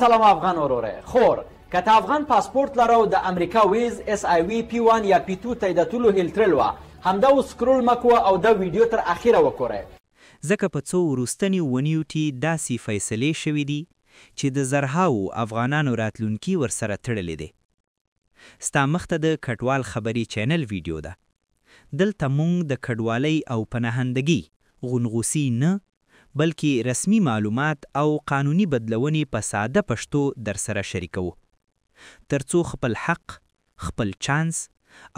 سلام افغان وروره خور که ته افغان پاسپورت لره او د امریکا ویز اس آی وی پی 1 یا پی 2 تاییدتلو هیل ترل وه همدا اوس سکرول مه کوه او دا ویډیو تر اخیره وکوره. ځکه په څو وروستنيو ونيو ټي داسي فيصلې شوې دي چي د زرهاوو افغانانو راتلونکي ورسره تړلې دی. ستا مخته د کډوال خبرې چینل ویډیو ده. دلته مونږ د کډوالۍ او پناهندګۍ غونغوسي نه، بلکې رسمي معلومات او قانوني بدلونې په ساده پښتو درسره شریکوو. ترڅو خپل حق، خپل چانس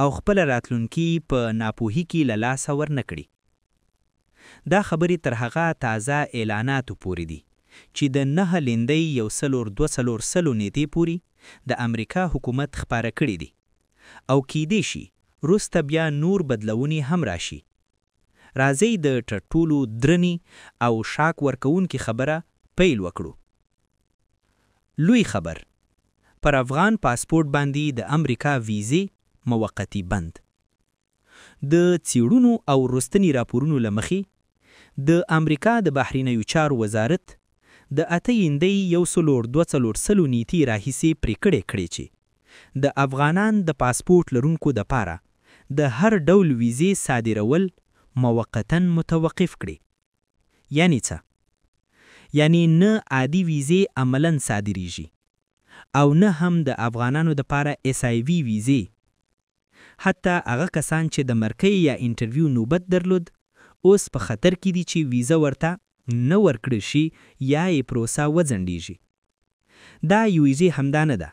او خپله راتلونکي په ناپوهي کې له لاسه ورنکړي. دا خبرې تر هغه تازه اعلاناتو پورې دي چې د نهه لیندۍ یو څلور 24 سلو نیتې پورې د امریکا حکومت خپاره کړي دي، او کیدی شي وروسته بیا نور بدلوني هم راشي. راځئ د ټرټولو درني او شاک ورکوونکي خبره پیل وکړو. لوی خبر، پر افغان پاسپورت باندې د امریکا ویزې موقتي بند. د څېړونو او وروستني راپورونو له مخې، د امریکا د بهرینیو چارو وزارت د اته یندۍ یو څلور 24 سلو نیتي راهیسې پرېکړې کړې چې د افغانان د پاسپورت لرونکو دپاره د هر ډول ویزې صادرول موقتاً متوقف کړي. یعنی څه؟ یعنی نه عادي ویزې عملاً صادریږي او نه هم د افغانانو دپاره اس آی وي ویزې. حتی هغه کسان چې د مرکې یا انټرویو نوبت درلود، اوس په خطر کې دي چې ویزه ورته نه ورکړل شي یا یې پروسه وځنډیږي. دا یوازې همدا نه ده.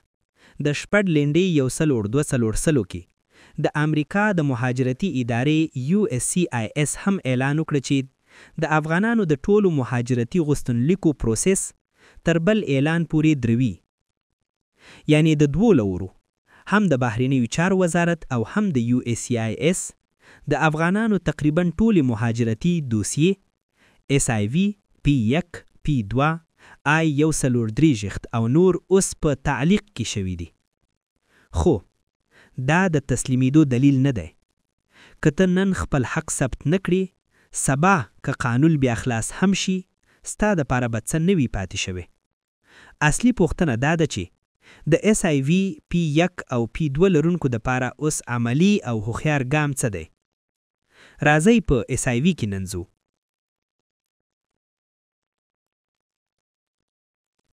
د شپږ لیندۍ یو څلور 24 سلو کې د امریکا د مهاجرتي ادارې یو اس سي آی اس هم اعلان وکړ چې د افغانانو د ټولو مهاجرتي غوښتنلیکو پروسس تر بل اعلان پورې دروي. یعنی د دوو لورو، هم د بهرنیو چارو وزارت او هم د یو اس سي آی اس، د افغانانو تقریبا ټولې مهاجرتي دوسیې، اس آی وي، پی 1، پی 2، آی یو څلور درې او نور، اوس په تعلیق کې شوي دي. خو دا د تسلیمیدو دلیل نه دی. که ته نن خپل حق ثبت نه کړې، سبا که قانون بیا خلاص هم شي، ستا دپاره به څه نه وي پاتې شوی. اصلي پوښتنه دا ده چې د اس آی وي پی 1 او پی 2 لرونکو دپاره اوس عملي او هوښیار ګام څه دی؟ راځئ په اس آی وي کې ننځو.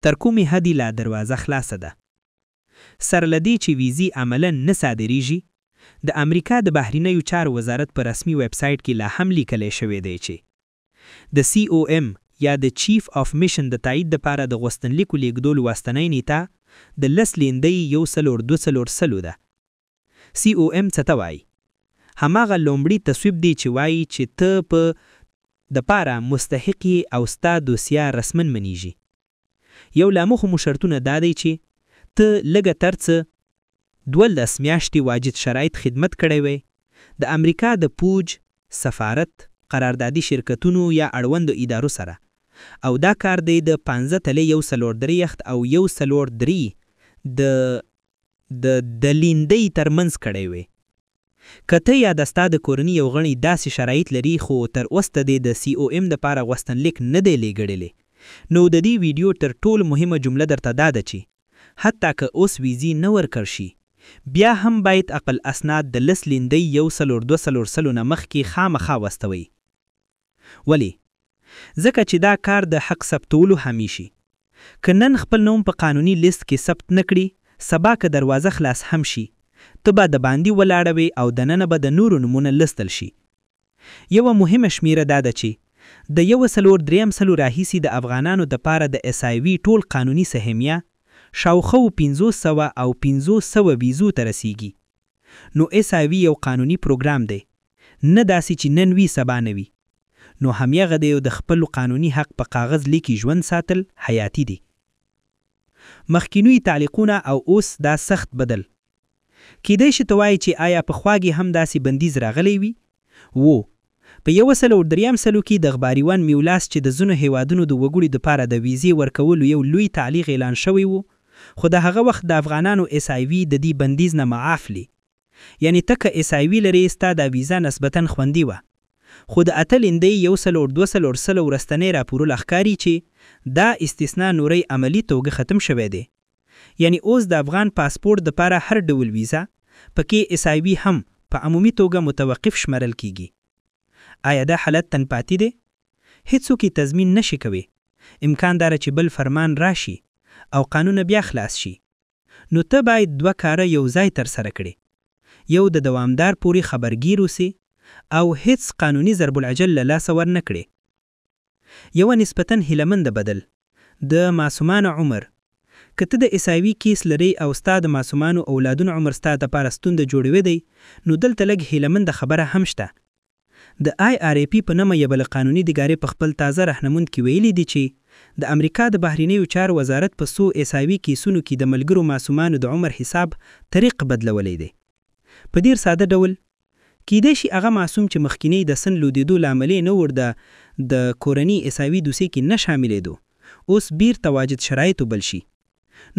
تر کومې حدې لا دروازه خلاصه ده؟ سره له دې چې ویزې عملاً نه صادریږي، د امریکا د بهرنیو چارو وزارت په رسمي ویب سایټ کې لا هم لیکلی شوی دی چې د سی او ام یا د چیف آف میشن د تایید دپاره د غوښتنلیکو لیږدولو واستنۍ نیټه د 10 لیندۍ یو څلور 24 سلو ده. سی او ام څه ته وایي؟ هماغه لومړي تصویب دی چې وایي چې ته په دپاره مستحق یې او ستا دوسیه رسما منیږي. یو له مهمو شرطونه دا دی چې ته لږه تر څه 12 میاشتې واجد شرایط خدمت کړی وی د امریکا د پوج، سفارت، قراردادي شرکتونو یا اړوندو ادارو سره، او دا کار دی د 15 تلې یو څلور درېیښت او یو څلور درې د د د لیندۍ ترمنځ کړی وی. که ته یا د ستا د کورنۍ یو غړی داسې شرایط لري خو تر اوسه دې د سی او ام دپاره غوښتنلیک نه دی لیږلی، نو د دې ویډیو تر ټولو مهمه جمله درته دا ده چې حتی که اوس ویزې نه ورکړ شي، بیا هم باید خپل اسناد د 10 لیندۍ یو څلور 24 سلو نه مخکې خامخا واستوئ. ولې؟ ځکه چې دا کار د حق ثبتولو حامی شي. که نن خپل نوم په قانوني لیست کې ثبت نه کړي، سبا که دروازه خلاص هم شي، ته به د باندې ولاړه وې او دننه به د نورو نومونه لوستل شي. یوه مهمه شمیره دا ده چې د یو څلور دریم سلو راهیسې د افغانانو دپاره د اس آی وي ټول قانوني سهمیه شاوخوا 500 او 500 ویزو ته رسیږي. نو اس آی وي یو قانوني پروګرام دی، نه داسې چې نن وي سبا نه وي. نو همیغه دی، د خپل قانوني حق په کاغذ لیکي ژوند ساتل حیاتي دی. مخکینوي تعلیقونه او اوس دا سخت بدل. کیدای شي ته وایې چې آیا په خواږي هم داسې بندیز راغلی وي؟ وو. په یو سل او دریم سلو کې د غباریوان میولاس چې د ځینو هیوادونو د وګړي دپاره د ویزې ورکولو یو لوی تعلیق اعلان شوی وو، خو د هغه وخت د افغانانو اس آی وي د دې بندیز نه معاف لی. یعنی ته که اس آی وي لرې، ستا دا ویزه نسبتاً خوندي وه. خو د اته لیندۍ یو څلور 24 سلو وروستنی راپورونه ښکاري چې دا استثنا نوری عملی توګه ختم شوی دی. یعنی اوس د افغان پاسپورت دپاره هر ډول ویزه، پکې SIV هم، په عمومي توګه متوقف شمرل کیږي. آیا دا حالت تنپاتی دی؟ هیڅوک یې تضمین نه شي کوی. امکان داره چې بل فرمان راشي او قانونه بیا خلاص شي. نو ته باید دوه کاره یو ځای ترسره کړې. یو د دوامدار پورې خبرګیر اوسې او هیڅ قانوني ضرب العجل له لاسه ورنه کړې. یوه نسبتاً هیله منده بدل، د ماسومانو عمر. که ته د SIV کیس لرې او ستا د ماسومانو اولادونو عمر ستا دپاره ستونده جوړوی دی، نو دلته لږ هیله منده خبره هم شته. د IRAP په نمه یبل قانوني دګارې په خپل تازه رهنموند کې ویلي دي چې د امریکا د بهرینیو چارو وزارت په څو SIV کیسونو کې د ملګرو ماسومانو د عمر حساب طریق بدلولی دی. په دیر ساده ډول، کیدای شي هغه ماسوم چې مخکینی د سن لودیدو لاملې نور د د کورني SIV دوسې کې نه شاملیدو، اوس بیرته واجد شرایط وبل شي.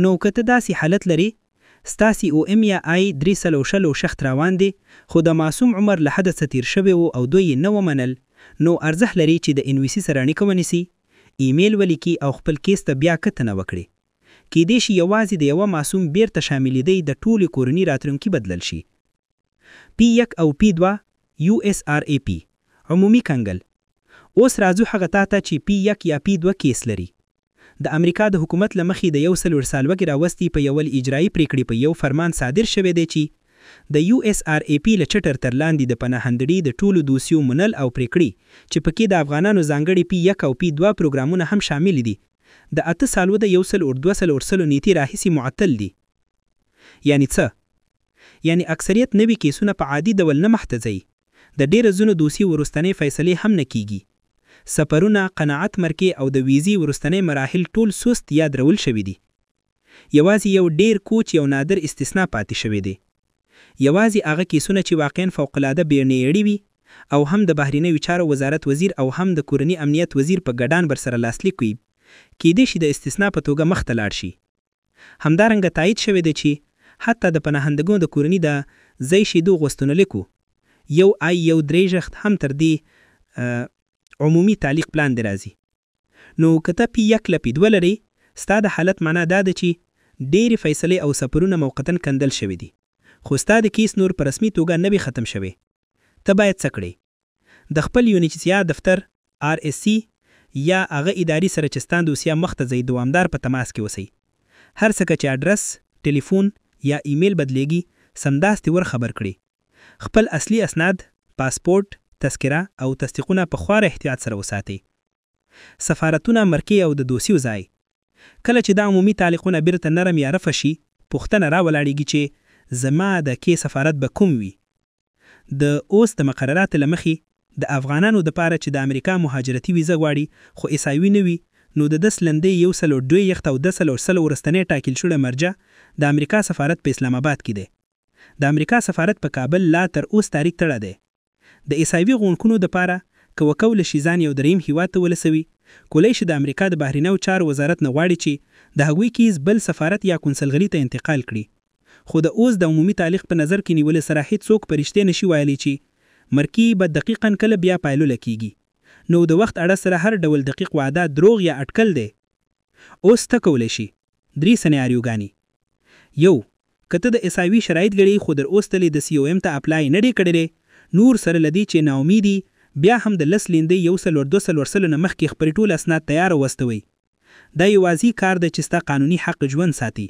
نو که ته داسې حالت لرې، ستا سی او ام یا آی 320 شخت روان دی، خو د معصوم عمر له حده څه تیر شوی و او دوی یې نه ومنل، نو ارزښت لري چې د NVC سره اړیکه ونیسي، ایمیل ولیکي او خپل کیس ته بیا کتنه وکړي. کیدای شي یوازې د یوه معصوم بیرته شاملیدی د ټولې کورني راتلونکي بدلل شي. پی 1 او پی 2 USRAP عمومي کنګل. اوس راځو هغه تا ته چې پی 1 یا پی 2 کیس لري. د امریکا د حکومت له مخې د یو سل ورسالوګې راوستي په یول اجرایي پریکړې په یو فرمان صادر شوی دی چې د USRAP له چټر تر لاندې د پناهندړي د ټولو دوسیو منل او پریکړې، چې پکې د افغانانو ځانګړي پی 1 او پی 2 پروګرامونه هم شامل دي، د 8 سالو د 102 څلور نیټې راهیسې معطل دي. یعنی څه؟ یعنی اکثریت نوي کیسونه په عادي ډول نه مخته ځي. د ډېر ځینو دوسیو وروستنۍ فیصلې هم نه کیږي. سفرونه، قناعت مرکې او د ویزې وروستنۍ مراحل ټول سست یا درول شوي دي. یوازې یو ډیر کوچ یو نادر استثنا پاتې شوی دی. یوازې هغه کیسونه چې واقعا فوق العاده بیړنیړي وي او هم د بهرنیو چارو وزارت وزیر او هم د کورني امنیت وزیر په ګډان بر سره لاسلیک کوي، کیدای شي د استثنا په توګه مخته لاړ شي. همدارنګه تایید شوی دی چې حتی د پناهندګانو د کورني د ځای شیدو غوښتنلیکو یو آی یو درې ژخت هم تر دې عمومي تعلیق لاندې راځي. نو که ته پی 1 له پی 2 لرې، ستا د حالت معنا دا ده چې ډېرې فیصلې او سفرونه موقتاً کندل شوي دي، خو ستا د کیس نور په رسمي توګه نه وي ختم شوی. ته باید څه کړې؟ د خپل UNHCR دفتر، RSC یا هغه ادارې سره چې ستا دوسیه مخته ځي دوامدار په تماس کې اوسئ. هر څه که چې ادرس، ټلیفون یا ایمیل بدلیږي، سمدستي ور خبر کړي. خپل اصلي اسناد، پاسپورت، تذکره او تصدیقونه په خورا احتیاط سره وساتئ. سفارتونه، مرکې او د دوسیو ځای. کله چې دا عمومي تعلیقونه بیرته نرم یا رفع شي، پوښتنه راولاړیږي چې زما د کې سفارت به کوم وي؟ د اوس د مقررات له مخې د افغانانو د پاره چې د امریکا مهاجرتي ویزه غواړي خو SIV نه وي، نو د دس لندې یو سل او دوه یخت او 2 سل او 20 ورستنۍ ټاکل شوې مرجع د امریکا سفارت په اسلام آباد کې دی. د امریکا سفارت په کابل لا تر اوس تاریخ تړه دی. د SIV غوښتونکو د پاره که وکول شي ځان یو دریم هیواد ته ولسوي، کولای شي د امریکا د بهرنیو چارو وزارت نه غواړي چې د هغوی کیس بل سفارت یا کونسلګري ته انتقال کړي. خو د اوس د عمومي تعلیق په نظر کې نیولو سره هیڅوک په رښتیا نشي ویلی چې مرکې به دقیقاً کله بیا پایلوله کیږي. نو د وخت اړه سره هر ډول دقیق وعده دروغ یا اټکل دی. اوس ته کولی شي درې سناریوګانې. یو، که ته د SIV شرایط ګړي خو در اوس تلې د COM ته اپلای نه دی کړی، نور سره لدی چې ناامیدي، بیا هم د 10 لیندۍ 1242 نه مخکې خپل ټول اسناد تیار واستوي. دا یوازې کار دی چې ستا قانوني حق ژوند ساتي.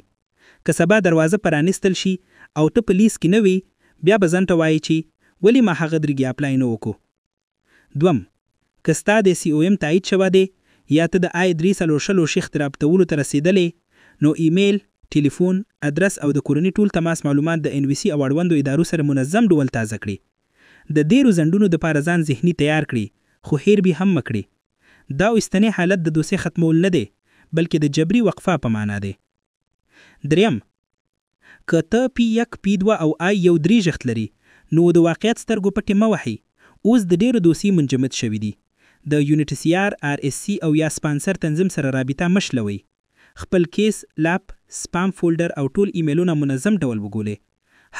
که سبا دروازه پرانیستل شي او ته په لیست کې نه وي، بیا به ځان ته وایې چې ولې ما هغه درګي اپلای نه وکړو. دوم، که ستا د COM تایید شوی دی یا ته د آی 3 څلور شیخ رابطولو ته رسېدلې، نو ایمیل، ټلیفون، ادرس او د کورنۍ ټول تماس معلومات د NVC او اړوندو ادارو سره منظم ډول تازه کړي. د ډیرو ځنډونو دپاره ځان ذهني تیار کړي، خو هیر به هم مه کړي، دا اوستنی حالت د دوسې ختمول نه دی، بلکې د جبري وقفه په معنا دی. دریم، که ته پی 1، پی 2 او آی یو درې ژخت لري، نو د واقعیت سترګو پټې مه وهئ. اوس د ډیرو دوسیې منجمد شوي دي. د UNHCR، RSC او یا سپانسر تنظیم سره رابطه مه شلوئ. خپل کیس، لاپ، سپام فولډر او ټول ایمیلونه منظم ډول وګولئ.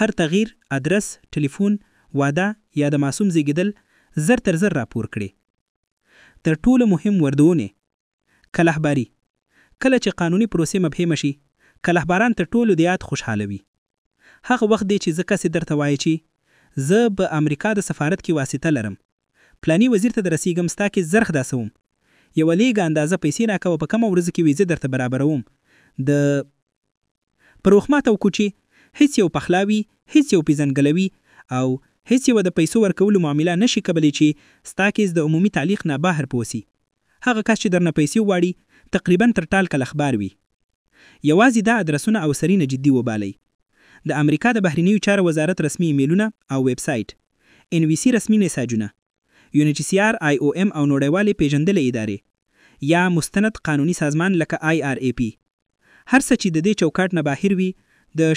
هر تغییر، ادرس، ټلیفون، واده یا د معصوم زیږیدل زر تر زر راپور کړئ. تر ټولو مهم وردونه، کلهباري، کله چې قانوني پروسې مبهمه شي، کلهباران تر ټولو دیات خوشحاله وي. هغه وخت دی چې زه کس درته وایې چی زه به امریکا د سفارت کی واسطه لرم پلانی وزیر ته درسیږم ستا کیس زر خلاصوم یوه لیږه اندازه پیسې راکوه په کمه ورځو کې ویزه درته برابروم د پروخمات او کوچی هیڅ یو پخلا وي، هیڅ یو پیزندګلوي او هیڅ یوه د پیسو ورکولو معامله نشي کبلی چی ستا کیس د عمومي تعلیق نه باهر پوسی. هغه کس چې درنه پیسې وغواړي تقریبا تر ټال کلخبار وي. یوازی دا ادرسونه او سرینه جدي وبالئ، د امریکا د بهرینیو چارو وزارت رسمي ایمیلونه او ویب سایټ، NVC رسمي میساجونه، UNHCR، IOM او نوړیوالې پیژندلې ادارې، یا مستند قانوني سازمان لکه IRAP. هرڅه چې د دې چوکاټ نه باهر وي، د.